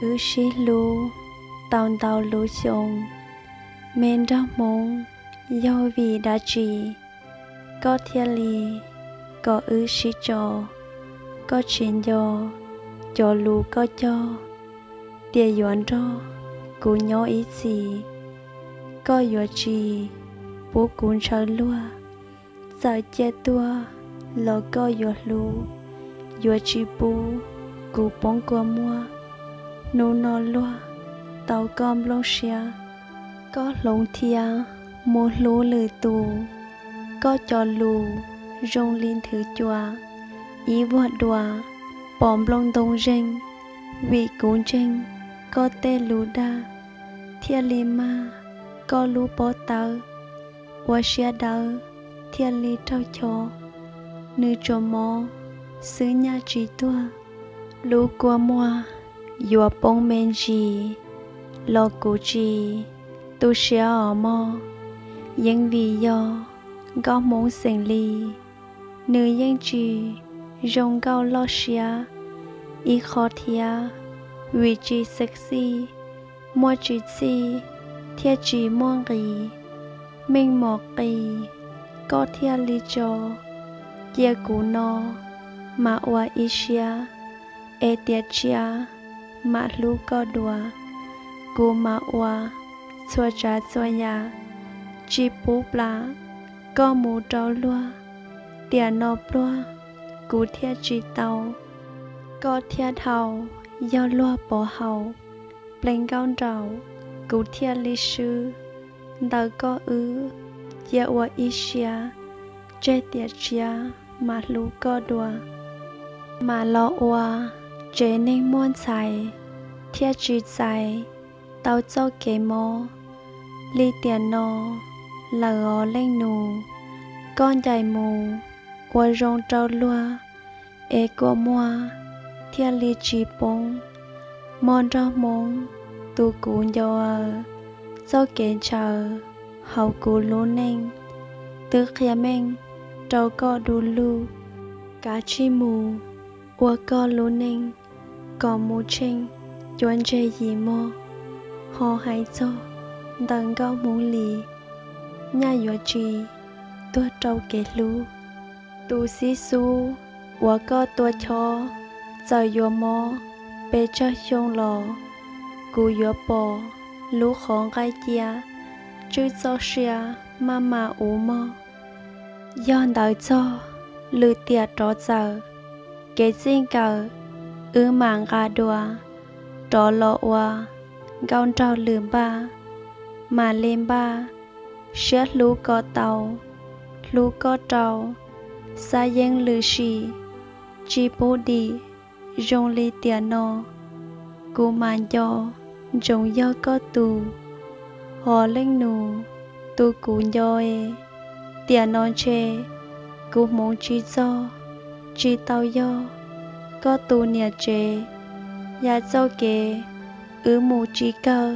Wb sib hlub tau ntau lub xyoo, me nraug Hmoob, yog vim dab tsi koj thiaj li kom wb sib tso? Koj tsis nco cov lus koj cog tias yuav nrog kuv nyob ib txhis. Koj yuav tsis pub kuv ntshaw luag, txawm ciaj tuaj los koj yuav hlub, yuav tsis pub kuv poob kua muag. Hnub no luag tau koj nplooj siab, koj hloov thiab mus hlub lwm tus. Koj cov lus zoo li nthwv cua, ib vuag dua pom nplooj ntoo zeeg. Vim kuv ntseeg koj tej lus dag, thiaj li mag koj lub pob tawb. Ua siab dawb thiaj li raug chob, nws tsuas mob xwb nyaj tsis tuag. Lub kua muag yuav poob me ntsis los kuv tsis tu siab os mog. Yeej vim yog nkauj Hmoob xeem Lis, nws yeej tsis zoo nkauj loj siab ib qho thiab. Vim tsis sexy, muaj tsis txhij thiaj tsis muaj nqis. Meej mom qis koj thiaj li tso, cia kuv no mas ua ib siab, es tiam tshiab mam hlub koj dua. Kuv mam ua txhua tsav txhua yam, tsis pub plam koj mus rau luag. Tiam no pluag kuv thiaj tsis tau, koj thiaj dhau. Yog luag pov haum pleev nkauj nraum, kuv thiaj li swb. Ntawm koj wb cia ua ib siab, tseg tiam tshiab mam hlub koj dua. Mam los ua tsev neeg muaj ntxhais, thiaj tsis txais tau txoj kev mob li tiam no lawm os leej nus. Koj ncaim mus ua zoo rau luag, es kua muag thiaj li tsis poob. Mog nraug Hmoob tus kuv nco aw, txoj kev ntshaw hauv kuv lub neej twb qhia meej rau koj du lug. Kav tsij mus ua koj lub neej kom mus tsheej cuab ntseg yim mog. Ho hais txog ntawm nkauj Hmoob Lis, nyaj yuav tsis tuag rau kev hlub. Tus xib xub uas koj tua chob, txawm yuav mob pes tsawg xyoo los kuv yuav pom lub qhov nqaij cia, tswj txoj sia maj mam uv mog. Yog ntawd txog lwm tiam rov txawm, kev txij nkawm wb mam nqa dua, rov los ua nkauj nraug lwm npaj, mam li npaj siab hlub kom tau, hlub koj rau xab yeeb lwm sim, tsis pub dim zoo li tiam no. Kuv mam nco ntsoov yog koj tus, hos leej nus tus kuv nco es, tiam no ntshe kuv hmoov tsis txog, tsis tau yog koj tus niam tsev. Yam txoj kev wb mus tsis kawg,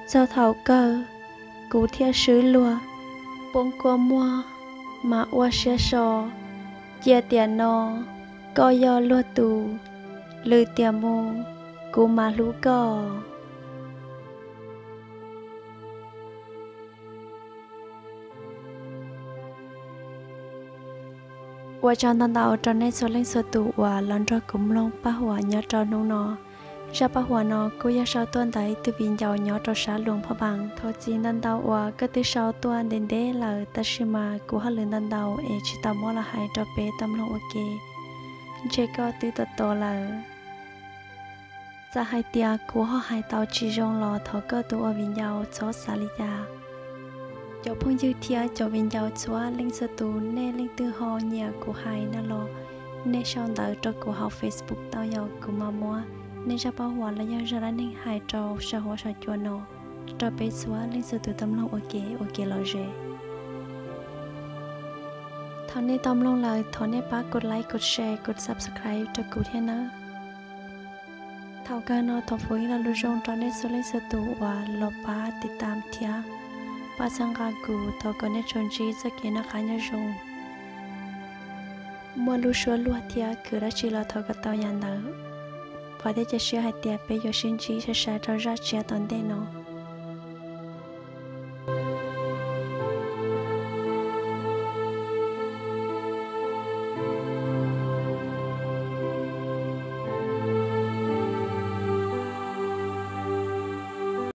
txog thaum kawg kuv thiaj swb luag. Poob kua muag mas ua siab so, cia tiam no koj yog luag tus, lwm tiam mus kuv mam hlub koj. Ua tsaug ntau ntau rau nej txhua leej txhua tus uas los nrog kuv mloog paj huam nyob rau hnub no. Zaj paj huam no kuj yog sau tuaj ntawm ib tug viv ncaus nyob rau sab Luas Phaj Npaas. Thov txim ntau ntau uas koj twb sau tuaj ntev ntev lawm, tab sis mas kuv hauj lwm ntau ntau es tsis tau muab los hais rau peb tau mloog ua ke. Ntshe koj twb tos tos lawm. Txawm hais tias kuv ho hais tau tsis zoo los thov koj tus ua viv ncaus txhob xav li cas. Cov phooj ywg thiab cov viv ncaus txhua leej txhua tus, nej leej twg ho nyiam kuv hais no los nej sau ntawv rau kuv hauv Facebook tau, yog kuv mam muab nej zaj paj huam los yog zaj dab neeg hais rau saum huab saum cua no rau peb txhua leej txhua tus tau mloog ua ke, ua ke lom zem. Thaum nej tau mloog lawm thov nej pab kov like, kov share, kov subscribe rau kuv thiab nawb. Thaum kawg no thov foom ib lo lus zoo rau nej txhua leej txhua tus uas los pab tiv tam thiab pab txhawb nqa kuv, thov kom nej tsuas ntsib txoj kev noj qab nyob zoo. Muaj lub suab luag thiab khwv dab tsi los thov kom tau yam ntawd. Pov thiab cia siab hais tias peb yuav sib ntsib sai sai rau zaj tshiab tom ntej no.